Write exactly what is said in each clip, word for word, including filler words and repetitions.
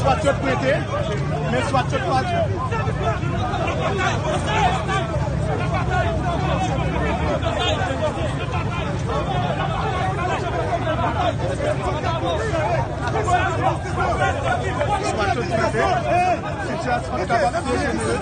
Swat yo t prete, men swat yo t pa. Swat yo t prete, sitiyasyon kapab dejenere.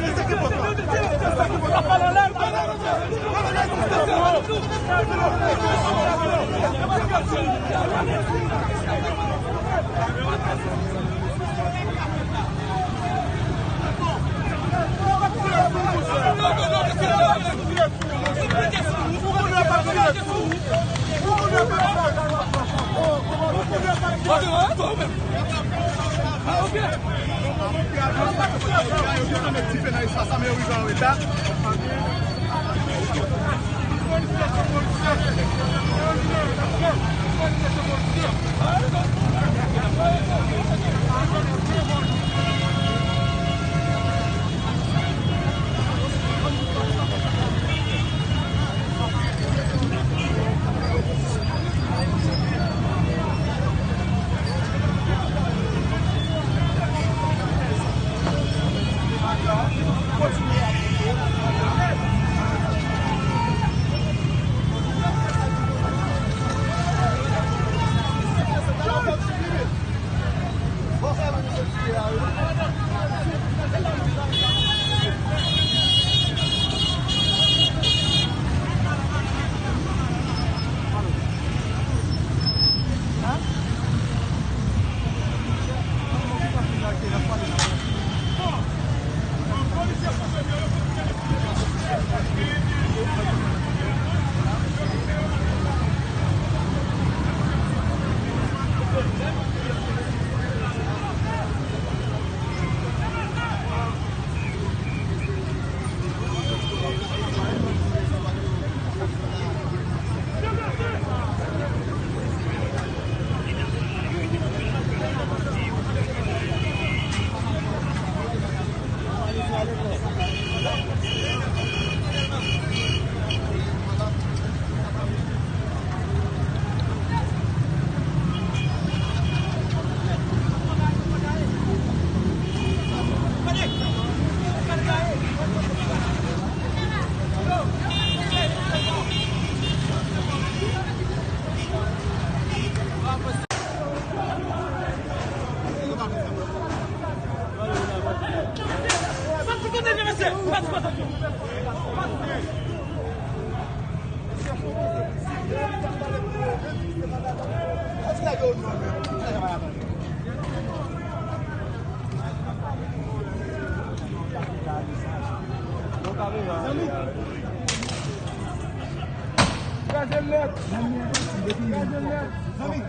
Kraze l nèt. Kraze l nèt. Zanmi.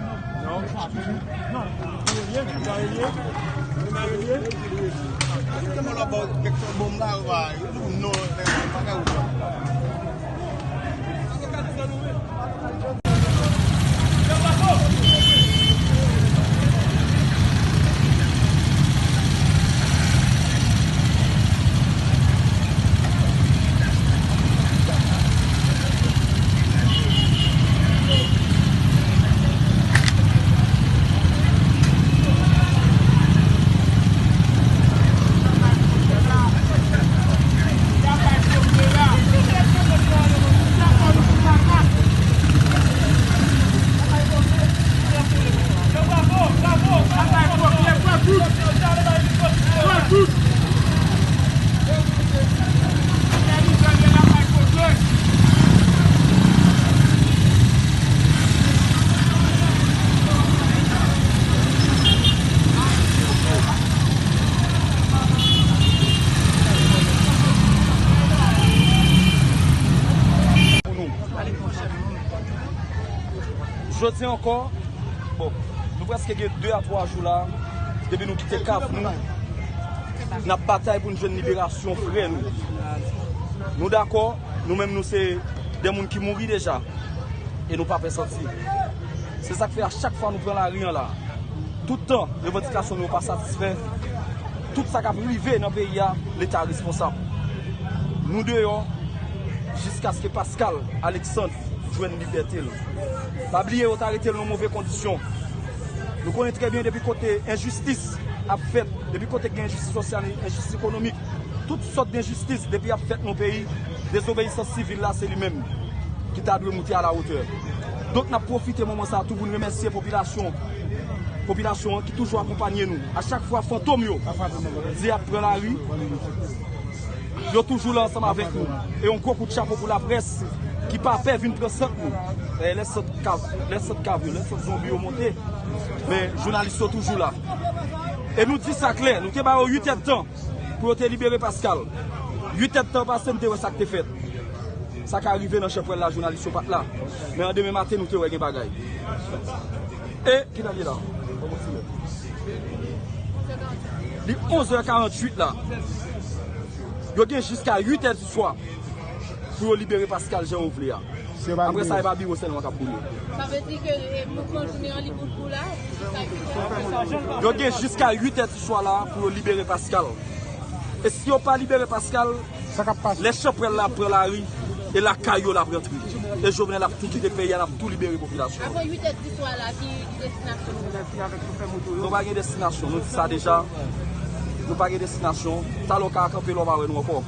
Non. Non. Ou relye? Ou pa relye? Ou pa relye? Kite mwen la ba w kèk tan bonm la, ou pa, ou non, bagay ou pa. Jodi ankò, bon, nou prèske gen de a twa jou la, depi nou kite kav nou, n ap batay pou n jwenn liberasyon frè nou. Nou dakò, nou menm nou se de moun ki mouri deja, e nou pa pè santi. Se sa k fè a chak fwa nou pran lari an la, tout tan revandikasyon nou yo pa satisfè, tout sa k ap rive nan peyi a, Leta responsab. Nou deyò jiskaske Pascal Alexandre jwenn libète l. Pa bliye yo t arete l nan move kondisyon. Nou konnen trè byen depi kote enjistis ap fèt, depi kote gen enjistis sosyal, enjistis ekonomik, tout sòt denjistis depi ap fèt nan peyi, dezobeyisans sivil la se li menm ki ta dwe moute alawotè. Donk n ap pwofite moman sa a tou pou n remèsye popilasyon, popilasyon an ki toujou akonpanye nou. A chak fwa fantom yo di y ap pran lari, yo toujou la ansanm avèk nou. E yon gwo kout chapo pou laprès ki pa pè vin pran sant nou. E lè sant ka, lè sant kav yo, lè sant zonbi yo monte, men jounalis yo toujou la. E nou di sa klè, nou te ba yo uit èdtan pou yo te libere Pascal. Uit èdtan pase, nou te wè sa k te fèt. Sa ka rive nan chanpwèl la, jounalis yo pa t la. Men an demen maten, nou te wè gen bagay. E, kilè l ye la? Li onz è karanntuit la. Yo gen jiska uit è di swa pou yo libere Pascal jan yo vle a. Apre sa, e pa biwo sèlman k ap boule. Sa vle di ke, e, mouvman jounen an, li bout pou la? Yo gen jiska uit è di swa la pou yo libere Pascal. E si yo pa libere Pascal, lè chanpwèl la ap pran lari, e lakay yo l ap rantre. E Jovenel ap tou kite peyi a, l ap tou libere popilasyon. Avan uit è di swa la, ki, ki destinasyon nou? Nou pa gen destinasyon, nou di sa deja. Nou pa gen destinasyon. Talè w ka kanpe la, w pa wè nou ankò.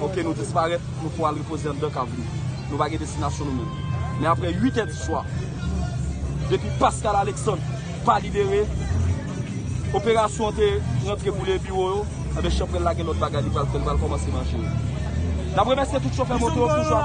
Oke, nou disparèt, nou fò al repoze anndan kav nou. Nou pa gen destinasyon nou menm. Men apre uit è di swa, depi Pascal Alexandre pa libere, operasyon an te rantre boule biwo yo, enben chanpwèl la gen lòt bagay li pral fè, li pral kòmanse manje yo. N ap remèsye tout chofè moto yo ki toujou